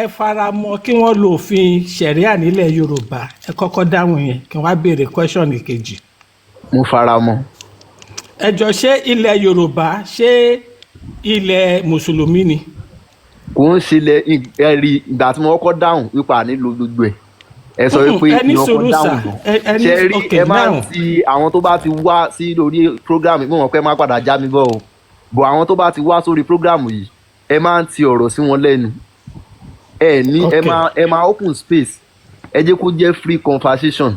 Ẹ fara mọ́ kí wọ́n lo òfin ṣẹ̀ríà nílẹ̀ Yorùbá? Ẹ kọ́kọ́ dáhùn yẹn, kí wọ́n á béèrè question kejì. Mo fara mọ́. Ẹ jọ, ṣé ilẹ̀ Yorùbá, ṣé ilẹ̀ mùsùlùmí ni? Kò ń ṣe ilẹ̀. Ẹ rí ìgbà tí mo kọ́kọ́ dáhùn wípé àní lo gbogbo ẹ̀, ẹ sọ wípé Ẹ ní ìyẹn kọ́ sùúrù sà. dáhùn lọ. Ẹ ní Ṣe rí, ẹ máa ń now ti àwọn tó bá ti wá sí orí program, mo mọ̀ pé ẹ má padà já mi bọ́ o, bọ̀ àwọn tó bá ti wá sórí program yìí, ẹ máa ń ti ọ̀rọ̀ sí wọn lẹ́nu. Ẹ ní ẹ máa open space, ẹ jẹ́ kó jẹ́ free conversation,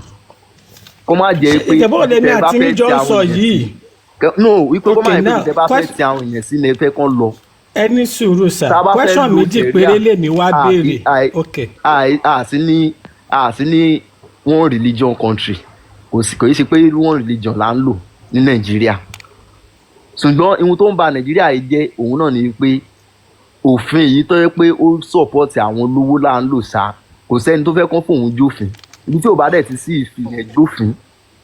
kó má jẹ́ pé Ìjẹ́bọ́ lèmi tẹ́ bá àti fẹ́ yín jọ ti ń àwọn sọ èèyàn yìí. sí, no, wípé kó má Okay, jẹ́ pé now tẹ́ bá fẹ́ ti àwọn èèyàn sí ni ẹ fẹ́ kán lọ. Ẹ ní sùúrù sà. Tá a bá fẹ́ Question lo méjì ṣẹ̀ríà, péré lèmi wá béèrè. A sí ní one religion country. Kò sí, kò í ṣe pé one religion là ń lò ní Nàìjíríà, ṣùgbọ́n ihun tó ń ba Nàìjíríà yìí jẹ́ òun náà ni pé òfin yìí tó yẹ pé ó support àwọn olówó là ń lò ṣá. Kò sẹ́ni tó fẹ́ kán fòun jófin. Ibi tí ò bá dẹ̀ ti sí ìfìyẹn jófin,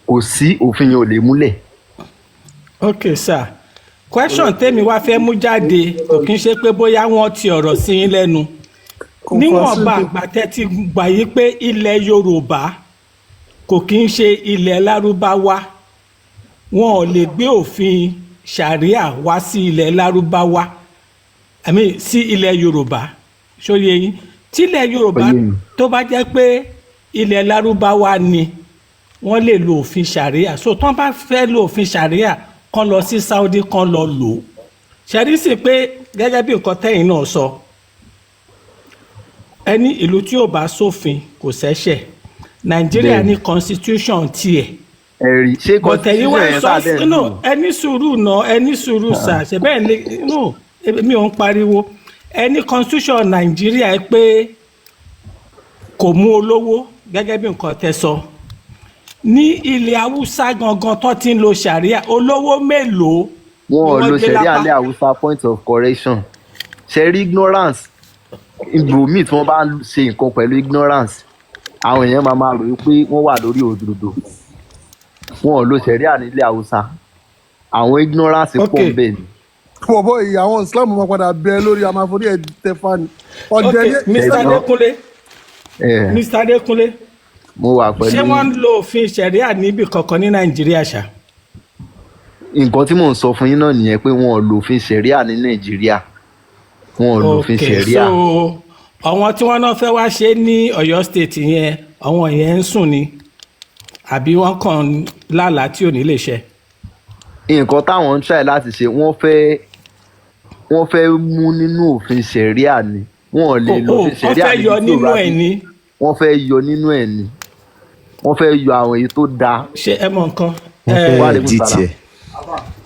kò sí, òfin yẹn ò lè múlẹ̀. Ok sir, question tèmi wá fẹ́ mú jáde, kò kí n ṣe pé bóyá wọ́n ti ọ̀rọ̀ sí yín lẹ́nu. Níwọ̀nba àgbà tẹ́ ti gbà yí pé ilẹ̀ Yorùbá kò kí ń ṣe ilẹ̀ Lárúbáwá, wọn ò lè gbé òfin sharia wá sí ilẹ̀ Lárúbáwá, I mean, sí ilẹ̀ Yorùbá. Ṣó yé yín? Tílẹ̀ Yorùbá Ó yé mi. tó bá jẹ́ pé ilẹ̀ Lárúbáwá ni, wọ́n lè lo òfin sharia. So tán bá fẹ́ lo òfin sharia, kán lọ sí Saudi, kán lọ lò ó. Ṣẹ́rí sì pé gẹ́gẹ́ bí nǹkan tẹ́yìn náà sọ, ẹni ìlú tí ò bá sófin kò sẹ́ṣẹ̀. Nàìjíríà ní constitution tiẹ̀. Ẹ̀rí ṣé Bọ̀tẹ̀ yìí wá constitution yẹn sọ tá a dẹ̀ ń no lò? Ẹni sùúrù náà, ẹni sùúrù sà. Ṣe bẹ́ẹ̀ ni? No, mi ò ń pariwo. Ẹni constitution Nàìjíríà pé kò mú olówó, gẹ́gẹ́ bí nǹkan tẹ́ sọ. Ní ilẹ̀ Haúsá gangan tó ti ń lo sharia, olówó mélòó Wọn ò ni wọ́n lo gbé ṣẹ̀ríà lápá? ní Haúsá. Point of correction, ṣe rí ignorance, ibòmíì tí wọ́n bá ń ṣe nǹkan pẹ̀lú ignorance, àwọn èèyàn máa máa rò pé wọ́n wà lórí òdodo. Wọn ò lo ṣẹ̀ríà nílẹ̀ Haúsá, àwọn ignorance pọ̀ bẹ́ẹ̀ ni. Bọ̀bọ̀ yìí, àwọn Islam máa padà bẹ lórí àmàforí ẹ̀ tẹ̀fà ni. Ọ̀dẹ̀ ní. Mr. Ẹ̀gbọ́n. Adekunle. Mr. Adekunle. Mo wà pẹ̀lú. Ṣé wọ́n ń lo òfin sharia níbì kankan ní Nàìjíríà ṣá? Nǹkan tí mò ń sọ fún yín náà nìyẹn pé wọn ò lo òfin ṣẹ̀ríà ní Nàìjíríà, wọn ò lo òfin ṣẹ̀ríà. So àwọn tí wọ́n náà fẹ́ wá ṣe ní Ọ̀yọ́ State yẹn, àwọn yẹn ń sùn ni àbí wọ́n kàn ń lálàá tí ò ní lè ṣe? Nǹkan táwọn ń try láti ṣe, wọ́n fẹ́ mú nínú òfin ṣẹ̀ríà ni. Wọn ò lè lo Oh, òfin wọ́n ṣẹ̀ríà fẹ́ níbi yọ tí ò nínú bá ẹ̀ sí. ní. Wọ́n fẹ́ yọ nínú ẹ̀ ni. Wọ́n fẹ́ yọ àwọn èyí tó dáa. Ṣé ẹ mọ nǹkan? Wọ́n fẹ́ Wa alaikum edit salam. ẹ̀.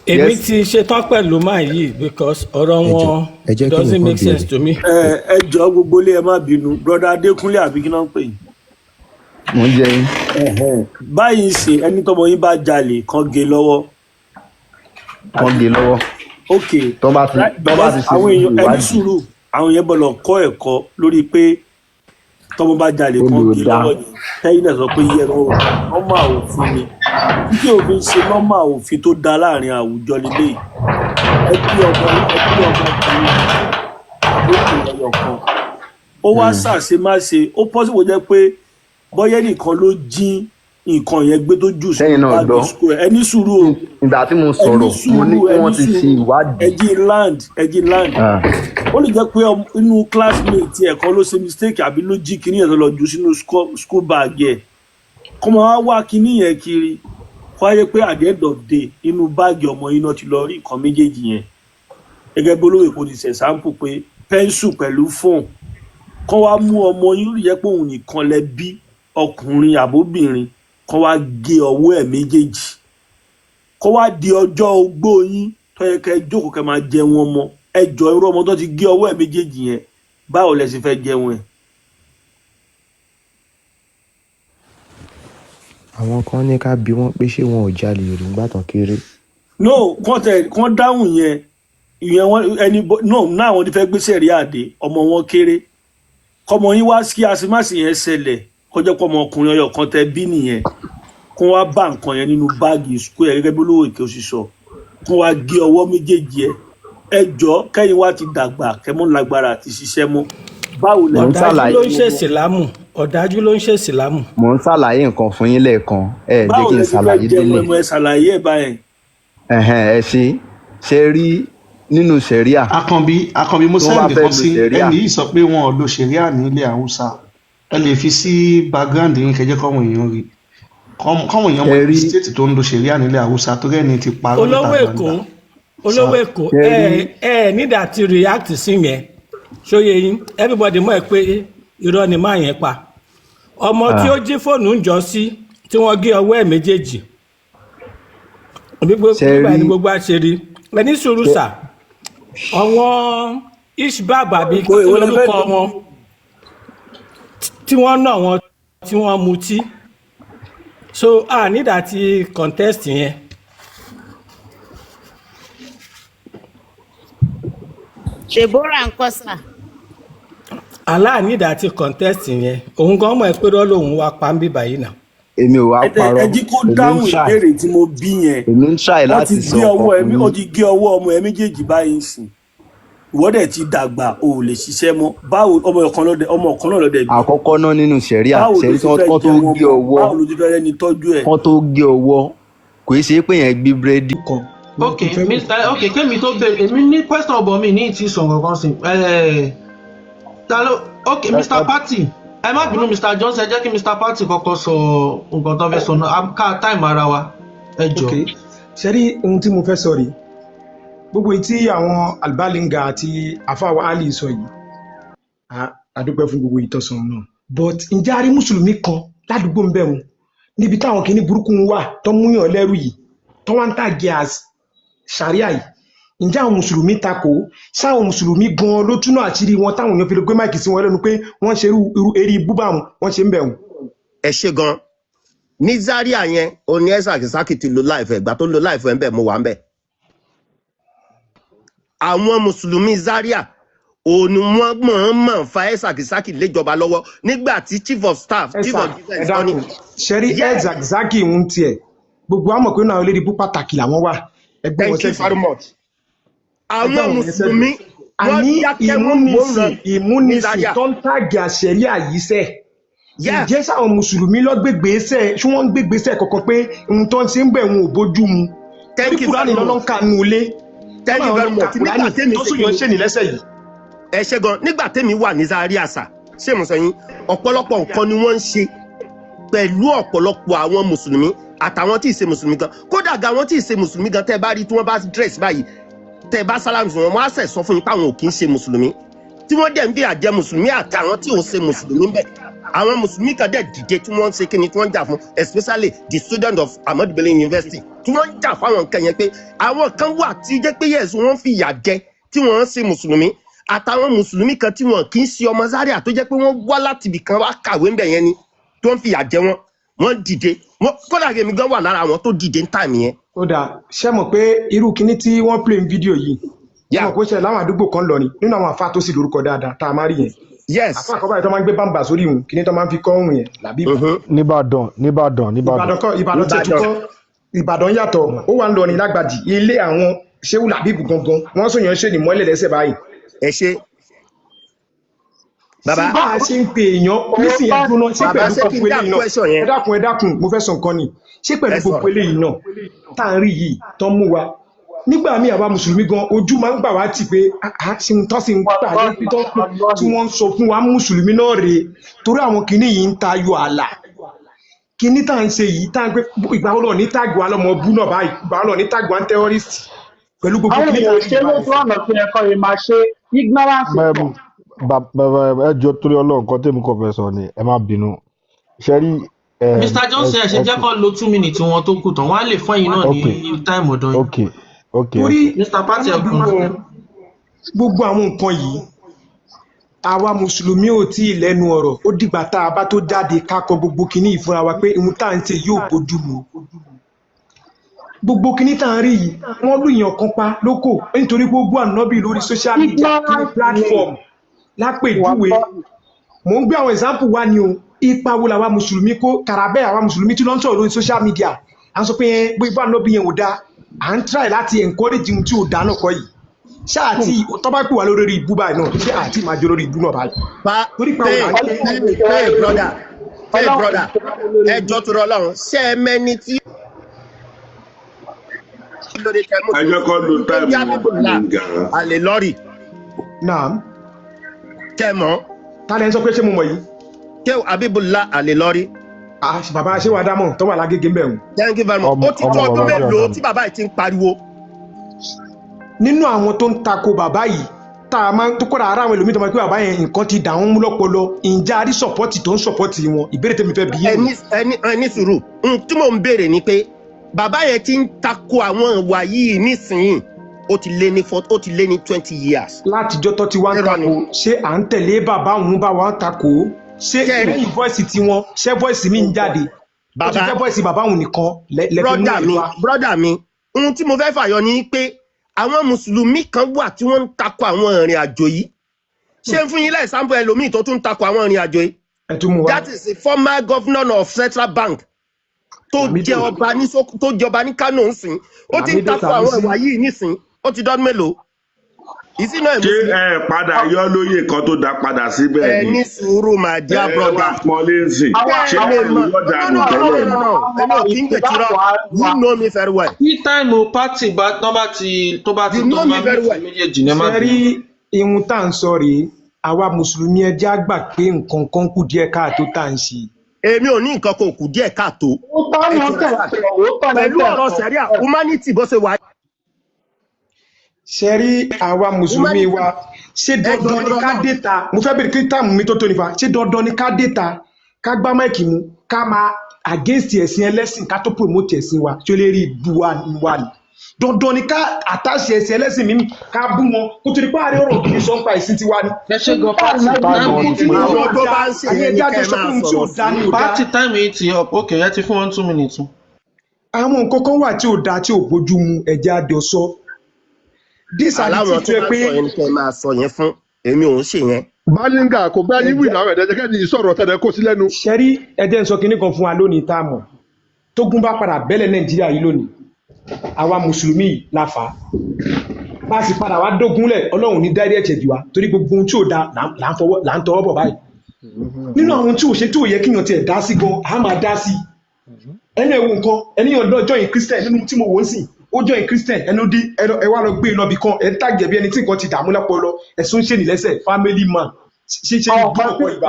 Èmi Yes. ti ṣetán pẹ̀lú máa yìí because ọ̀rọ̀ Ẹ jọ̀ọ́, wọn ẹ jẹ́ kí doesn't nìkan make sense béèrè. to me. Ẹ jọ, gbogbo ilé, ẹ má bínú. Brother Adékúnlé, àbí kí náà ń pè yín? Mo ń jẹ yín. Báyìí ń sìn, ẹni tọmọ yín bá jalè, kan gé lọ́wọ́? Wọ́n gé lọ́wọ́. Ok. Tó bá ti ṣe Àwọn èèyàn, ẹni ìwádìí. sùúrù, àwọn èèyàn gbọ́dọ̀ kọ́ ẹ̀kọ́ lórí pé tọmọ bá jalè, Ó kan lè gé dá. lọ́wọ́ yẹn. Tẹ́yìn náà sọ pé yẹ normal òfin ni, títí òfin ṣe normal òfin tó dá láàrin àwùjọ lélẹ́yìí. Ẹ bí ọmọ, ẹ bí ọmọkùnrin àbókùnrin ẹyọ kan, ó wá ṣàṣe má ṣe, ó possible jẹ́ pé bọ́yẹ́ nìkan ló jí nǹkan yẹn gbé tó jù Sẹ́yìn sínú náà báàgì gbọ́. school ẹ̀. Ẹ ní sùúrù o. Ìgbà tí mo Ẹni sọ̀rọ̀, mo ní sùúrù, kí ẹni wọ́n ti ṣe sùúrù. ìwádìí. Ẹjí land, ẹjí land. Ó lè jẹ́ pé inú classmate ẹ̀ kan ló ṣe mistake àbí ló jí kinní yẹn tó lọ jù sínú school bag ẹ̀, kó máa wá wá kinní yẹn kiri, kó wáyé pé at the end of the day, inú báàgì ọmọ yín náà ti lọ rí nǹkan méjèèjì yẹn, gẹ́gẹ́ bí olóyè kò ti ṣe sample pé pencil pẹ̀lú phone. Kó wá mú ọmọ yín, ó lè jẹ́ pé òun nìkan lẹ bí, ọkùnrin àbóbìnrin, kó wá gé ọwọ́ ẹ̀ méjèèjì, kó wá di ọjọ́ ogbó yín tó yẹ kẹ́ jókòó kẹ́ máa jẹun ọmọ. Ẹ jọ, irú ọmọ tó ti gé ọwọ́ ẹ̀ méjèèjì yẹn, báwo lẹ ṣe fẹ́ jẹun ẹ̀? Àwọn kan ní ká bi wọ́n pé ṣé wọn ò jalè rí nígbà tán kéré. No, kàn tẹ kàn dáhùn yẹn, ìyẹn wọn ẹni no, náà wọn ti fẹ́ gbé sẹ̀rí àdé. Ọmọ wọn kéré, kọmọ yín wá kí àṣemáṣe yẹn ṣẹlẹ̀, kọjá pé ọmọkùnrin ọyọ kan tẹ bí nìyẹn, kó wá bá nǹkan yẹn nínú báàgì school ẹ, gẹ́gẹ́ bí olówó èké oṣù sọ, kó wá gé ọwọ́ méjèèjì ẹ. Ẹ jọ, kẹ́yìn wá ti dàgbà, kẹ́mọ́ lágbára àti ṣiṣẹ́ mọ́. Báwo lẹ Mò ń Ọ̀dájú ṣàlàyé ló ń ṣe ìsìlámù, ọ̀dájú ló ń ṣe ìsìlámù. Mò ń ṣàlàyé nǹkan fún yín lẹ́ẹ̀kan, ẹ jẹ́ Báwo kí n lẹ ti fẹ́ ṣàlàyé jẹun délẹ̀. ẹmu? Ẹ ṣàlàyé ẹ báyẹn. Ẹ̀hẹ̀n, ẹ ṣe rí nínú sẹ̀ríà Akànbí, Akànbí, mo tí wọ́n bá send fẹ́ kan lo sí sẹ̀ríà ẹni yìí, sọ pé wọn ò lo ṣẹ̀ríà ní ilẹ̀ Haúsá. Ẹ lè fi sí background yín kẹjẹ kọ́wọn èèyàn rí, kọ́wọn èèyàn mọ ṣe ibi rí state tó ń lo ṣẹ̀ríà nílẹ̀ Haúsá, torí ẹni ti parọ́ níta Olówó Èkó, gbangba. Olówó Èkó, ṣe ẹ rí ẹ nídà tí react sí yẹn, ṣóye yín? Everybody mọ̀ ẹ́ pé irọ́ ni máa yẹn pa. Ọmọ tí ó jí fóònù ń jọ sí tí wọ́n gé ọwọ́ ẹ̀ méjèèjì, gbogbo ṣe gbogbo rí ẹni gbogbo àṣírí ẹ ní sùúrù ṣe sà. Àwọn ishbab àbí Kò kí èwo lẹ fẹ́ lórúkọ wọn tí wọ́n nà wọn tí wọ́n mutí, so a nídà tí contest yẹn. Deborah ńkọ́ sà? Aláànídà ti contest yẹn, òun gan mọ̀ ẹ́ pé rọ́ lòun wá pa ń bíbà yìí nà. Èmi ò wá Ẹ tẹ parọ́. ẹ jí kó Èmi ń dáhùn try ìbéèrè tí mo bí yẹn. Èmi ń try Wọ́n ti láti sọ gé nǹkan ọwọ́ ẹ fún ó yín. ti gé ọwọ́ ọmọ ẹ méjèèjì báyìí sìn, ìwọ dẹ̀ ti dàgbà, o ò lè ṣiṣẹ́ mọ́. Báwo ọmọ kan lọ́dẹ, ọmọ kan náà lọ́dẹ bí? Àkọ́kọ́ náà nínú sẹ̀ríà, Báwo ló ṣẹ̀rí ti tí wọ́n fẹ́ kán tó jẹun gé ọmọ? ọwọ́, Báwo ló ti fẹ́ rẹ́ni tọ́jú ẹ̀? kán tó gé ọwọ́, kò í ṣe pé yẹn gbé búrẹ́dì. Kan ni Ok, mo fẹ́ mọ̀. Mr. Ok, kémi tó bèrè, èmi ní question bọ̀, mi ní ti sọ̀rọ̀ kan sí. Ta ló? Ok, Mr. Party, ẹ má bínú, Mr. Johnson, ẹ jẹ́ kí Mr. Party kọ́kọ́ sọ nǹkan tó fẹ́ sọ náà. Ká time ara wa, ẹ jọ. Ok, ṣe rí ohun tí mo fẹ́ sọ rèé. Gbogbo èyí tí àwọn Albalinga àti àfáwà Ali sọ yìí, a dúpẹ́ fún gbogbo ìtọ́sán náà, but ǹjẹ́ a rí mùsùlùmí kan ládùúgbò ń bẹ̀ wọn níbi táwọn kìíní burúkú ń wà tó ń múyàn lẹ́rù yìí, tó wá ń tàgé as sharia yìí? Ǹjẹ́ àwọn mùsùlùmí takò? Sáwọn mùsùlùmí gan ló túnú àṣírí wọn táwọn èèyàn fi lè gbé máìkì sí wọn lẹ́nu pé wọ́n ṣe irú eré ibú báwọn wọ́n ṣe ń bẹ̀ wọn? Ẹ ṣe gan ní Zaria yẹn, ó ní Ẹsàkísàkì ti lo láìfẹ. Ìgbà tó lo láìfẹ ń bẹ, mo wà ń bẹ. Àwọn mùsùlùmí Zaria òun ni wọ́n mọ̀ọ́mọ̀ fa Ẹsàkísàkì léjọba lọ́wọ́ nígbà tí chief of staff, Ẹ chief sà, of ẹ defence wọn ní. dákun, ṣẹ́rí Yes. Ẹ̀zàkì ń tiẹ̀, gbogbo àmọ̀ pé náà olórí ibú pàtàkì làwọn wà, ẹgbẹ́ wọn Thank you sẹ́gbẹ̀ẹ́ very much. ẹgbẹ́ Àwọn wọn yẹn sẹ́gbẹ̀ẹ́. mùsùlùmí wọ́n Àní dákẹ́, wọ́n wòran ìmúnisìn ní ìmúnisìn Zaria. tó ń tàgé àṣẹrí àyíṣẹ́, Yeah. ǹjẹ́ sáwọn mùsùlùmí lọ́gbẹ̀gbẹ̀ẹ́sẹ̀ ṣé wọ́n ń gbégbèsẹ̀ kọ̀ọ̀kan pé ohun tó ń ṣe ń bẹ̀ wọn ò bójú mu? Torí Thank you Kúránì very lọ́lọ́ ń much. kà nù ilé, Thank wọ́n you àwọn very ló ń ka much. Nígbà Kúránì tẹ́mi tó ṣe sùn kí yàn ni ṣe ní lẹ́sẹ̀ yìí. Ẹ ṣe gan. Nígbà tẹ́mi wà ní Zaria sà, ṣé mo sọ yín, ọ̀pọ̀lọpọ̀ nǹkan ni wọ́n ń ṣe pẹ̀lú ọ̀pọ̀lọpọ̀ àwọn mùsùlùmí àtàwọn tí ì ṣe mùsùlùmí gan. Kódà gan, àwọn tí ì ṣe mùsùlùmí gan, tẹ́ ẹ bá rí tí wọ́n bá dress báyìí, tẹ́ ẹ bá sálámù sí wọn, wọ́n á sẹ̀ sọ fún yín páwọn ò kì í ṣe mùsùlùmí, tí wọ́n dẹ̀ ń bí àjẹ mùsùlùmí àtàwọn tí ò ṣe mùsùlùmí bẹ̀. Àwọn mùsùlùmí kan dẹ̀ dìde tí wọ́n ń ṣe kíni, tí wọ́n ń jà fún, especially the student of Ahmadu Bello University, tí wọ́n ń jà fáwọn nǹkan yẹn pé àwọn kan wà tí jẹ́ pé yes, wọ́n fi ìyà jẹ tí wọ́n ń ṣe mùsùlùmí, àtàwọn mùsùlùmí kan tí wọ́n kì í ṣe ọmọ Zaria, tó jẹ́ pé wọ́n wá láti ibì kan wá kàwé ńbẹ̀ yẹn ni, tí wọ́n fi ìyà jẹ wọn. Wọ́n dìde, wọ́n kódà èmi gan wà lára àwọn tó dìde ní táìmì yẹn. Ó dáa, ṣé mọ̀ pé irú kinní tí wọ́n play ní fídíò yìí, ṣé mọ̀ pé ó ṣẹlẹ̀ láwọn àdúgbò kan lọ ni nínú àwọn àfa tó sì lórúkọ dáadáa tá a máa rí yẹn? Yes. Àfa àkọ́bá yìí tó máa ń gbé bàǹbà sórí ìhun kinní tó máa ń fi kọ́ òun yẹn làbí. Nìbàdàn, Nìbàdàn, Nìbàdàn. Ìbàdàn kọ́, Ìbàdàn tẹ̀ tún kọ́, Ìbàdàn yàtọ̀. Ó wà ń lọ ní lágbàdì ilé àwọn Ṣéwù Làbíbù gangan, wọ́n sọ yẹn ṣe ní mọ́lẹ̀ lẹ́sẹ̀ báyìí. Ẹ ṣe bàbá. Bá a ṣe ń pe èèyàn nísìnyí, ẹdùn náà ṣé Bàbá, pẹ̀lú ṣé kí gbogbo n dá eléyìí náà question yẹn? Ẹ dákun, ẹ dákun, mo fẹ́ sọ nǹkan ni. Ṣé pẹ̀lú Ẹ gbogbo sọ̀rọ̀. eléyìí náà tá à ń rí yìí tán mú wa nígbà míì, àwa mùsùlùmí gan ojú máa ń gbà wá tì pé àá ṣe ń tọ́ sí ń gbà létí tó tí wọ́n ń sọ fún wa mùsùlùmí náà rèé, torí àwọn kinní yìí ń tayọ ààlà. Kinní tá à ń ṣe yìí tá à ń pé ìgbà wo lọ ní tàgbà wa lọmọ bú náà báyìí, ìgbà wo lọ ní tàgbà ń terrorist pẹ̀lú gbogbo Àwọn kinní tá èèyàn à ń rí ṣe yìí báyìí? lójú ọ̀nà tó yẹ kọ́ yìí máa ṣe, ignorance pọ̀. Bàbá, ẹ jọ, torí Ọlọ́run, nǹkan tèmi kàn fẹ́ sọ ni, ẹ má bínú. Ṣe rí Mr. Johnson, ẹ ṣe jẹ́ kó lo 2 minutes wọn tó kù tán, wọ́n á lè fún ẹ̀yin náà ní time ọ̀dọ̀ yín. Ok. Torí Mr. Party, ẹ ẹ má kún. bínú o, gbogbo àwọn nǹkan yìí, àwa mùsùlùmí ò tí ì lẹ́nu ọ̀rọ̀. Ó dìgbà tá a bá tó jáde ká kọ gbogbo kinní yìí fúnra wa pé ohun tá à ń ṣe yóò bójú mu. Gbogbo kinní tá à ń rí yìí, wọ́n lù yàn kan pa lóko nítorí pé ó bú ànábì lórí social media, kí Ignorance ni platform lápèjúwe. Wàláhì. Mò ń gbé àwọn example wá ni o. Ipa wo làwa mùsùlùmí kó kàràbẹ́? Àwa mùsùlùmí tí ló ń sọ̀rọ̀ lórí social media, à ń sọ pé ẹ bó ibà ànábì yẹn ò dáa, à ń try láti encourage ohun tí ò dáa náà kọ́ yìí. Ṣé àti tó bá pè wá lórí ibú báyìí náà, ṣé àti máa jẹ́ lórí ibú náà báyìí? Torí pé Hey, àwọn là ń hey, hey, brother, hey, brother, ẹ jọ tó rọ lọ́run, ṣé ẹ mẹ́ni tí lórí tẹ mú Ẹ jẹ́ kó lo tó táìmù jẹ́ wọn Abibullah Balinga. Àlè lọ́rì? Naam. Tẹ mọ́. Ta lẹ ń sọ pé ṣé mo mọ̀ yìí? Ṣé Abibullah Àlè lọ́rì? Ah, bàbá ṣé wàá dámọ̀ tó wà lágége ń bẹ̀ wọ́n. Thank you very much. Ó ti tó ọdún mélòó tí bàbá yìí ti ń pariwo? Nínú àwọn tó ń tako bàbá yìí, tá a máa ń tó kọ́ra ara àwọn ẹlòmíì tó máa ń pè bàbá yẹn, nǹkan ti dà wọ́n mú lọ́pọlọ. Ǹjẹ́ a rí support tó ń support wọn? Ìbéèrè tèmi fẹ́ bi yín. Ẹni sùúrù, n tí mò ń béèrè ni pé bàbá yẹn ti ń tako àwọn ìwà yìí nísìnyìí, ó ti lé ní 20 years. Látijọ́ tó ti wá ń tako, ṣé à ń tẹ̀lé bàbá òun bá wa ń tako? Ṣé lẹ́yìn voice tiwọn, ṣé voice mi ń jáde? Ó ti Bàbá- jẹ́ voice bàbá òun nìkan lẹ́fi mú Brọ́dà mi, ìlú wa. brọ́dà mi, ohun tí mo fẹ́ fàyọ ni pé àwọn mùsùlùmí kan wà tí wọ́n ń tako àwọn ìrìn àjò yìí. Ṣé ń fún yín láì sample ẹlòmíì tó tún ń tako àwọn ìrìn àjò yìí? Ẹ tún mú wa. That is the former governor of Central Bank tó jẹ ọba ní tó jọba ní Kano ńsìn, ó ti ń Lamido tako àwọn Sanusi. ìwà yìí nísìn. Ó ti dọ́dún mélòó ìsínú ẹ̀? Ṣé ẹ padà yọ lóyè kan tó dá padà síbẹ̀ Ẹ ni? ní sùúrù, my dear Ẹ brother. wá pọn léèsì. Ṣé ẹ yọ dànù tẹ́lẹ̀ ni? Èmi ò kí ń gbèjìrọ. You know me very well. Ní time party bá tó bá ti You know tó me máa very well. méjèèjì ní ẹ má Ṣe rí bínú. ihun tá à ń sọ rèé, àwa mùsùlùmí, ẹ jẹ́ á gbà pé nǹkan kan kù díẹ̀ káàtó tá à ń ṣe. Èmi ò ní nǹkan kan kù díẹ̀ káàtó. Òótọ́ ni ó tẹ̀ sọ, òótọ́ ni ó Pẹ̀lú tẹ̀ ọ̀rọ̀ sọ. sẹ̀ríà, humanity bó ṣe wà. Ṣe rí àwa mùsùlùmí wa, ṣé dandan ni ká dé ta? Mo fẹ́ bèrè kí táàmù mi tó tó nífa, ṣé dandan ni ká dé ta, ká gbá máìkì mú, ká máa against ẹ̀sìn ẹlẹ́sìn ká tó promote ẹ̀sìn wa? Tí ó lè rí ibu wa wa ni dandan ni ká àtàṣe ẹ̀sìn ẹlẹ́sìn mímí, ká bú wọn kó tó di pé àárẹ̀ ọ̀rọ̀ kì í sọ nípa ẹ̀sìn tiwa ni. Ẹ ṣe gan, party. Àwọn tí Àwọn tó ò bá dáa ń ṣe àyè yẹn ni ẹja kẹ́ jọ ẹ sọ pé máa ohun tí ò sọ̀rọ̀ dáa sí. ni ò dáa. Party, time yìí ti up. Ok, ẹ ti fún wọn 2 minutes. Àwọn nǹkan kan wà tí ò dáa, tí ò bójú mu, ẹ̀jẹ̀ àjọ sọ. These are the Aláwọn things tó tó yẹ bá ń pé sọ yẹn ni kẹ́ ẹ máa sọ yẹn fún, èmi ò ń ṣe yẹn. Balinga kò bá yín wí náà, ẹ̀dẹ̀ jẹ́ kí sọ̀rọ̀ tẹ̀lé kó sí lẹ́nu. Ṣẹ́rí, ẹjẹ́ ń sọ kinní kan fún wa lónìí tá a mọ̀. Tógun bá padà bẹ́lẹ̀ Nàìjíríà yìí lónìí, àwa mùsùlùmí yìí la fà á. Bá a sì padà wá dógunlẹ̀, Ọlọ́run ní dárí ẹ̀jẹ̀ jù wá torí gbogbo ohun tí ò da là ń fọwọ́ là ń tọwọ́ bọ̀ báyìí. Nínú àwọn tí ò ṣe tí ò yẹ kíyàn tiẹ̀ dá sí gan, a máa dá sí. Ẹnu ẹ̀ wo nǹkan ẹni yàn lọ join Christian nínú tí mo wò ó sìn, ó join Christian, ẹnu dí ẹ wá lọ gbé e lọ bì kan, ẹ ń tàgẹ̀ bí ẹni tí nǹkan ti dààmú lọ́pọlọ, ẹ̀sùn ń ṣe nìlẹ́sẹ̀ family man ṣe ṣe ní Àwọn kan ọ̀pọ̀ sì ìgbà.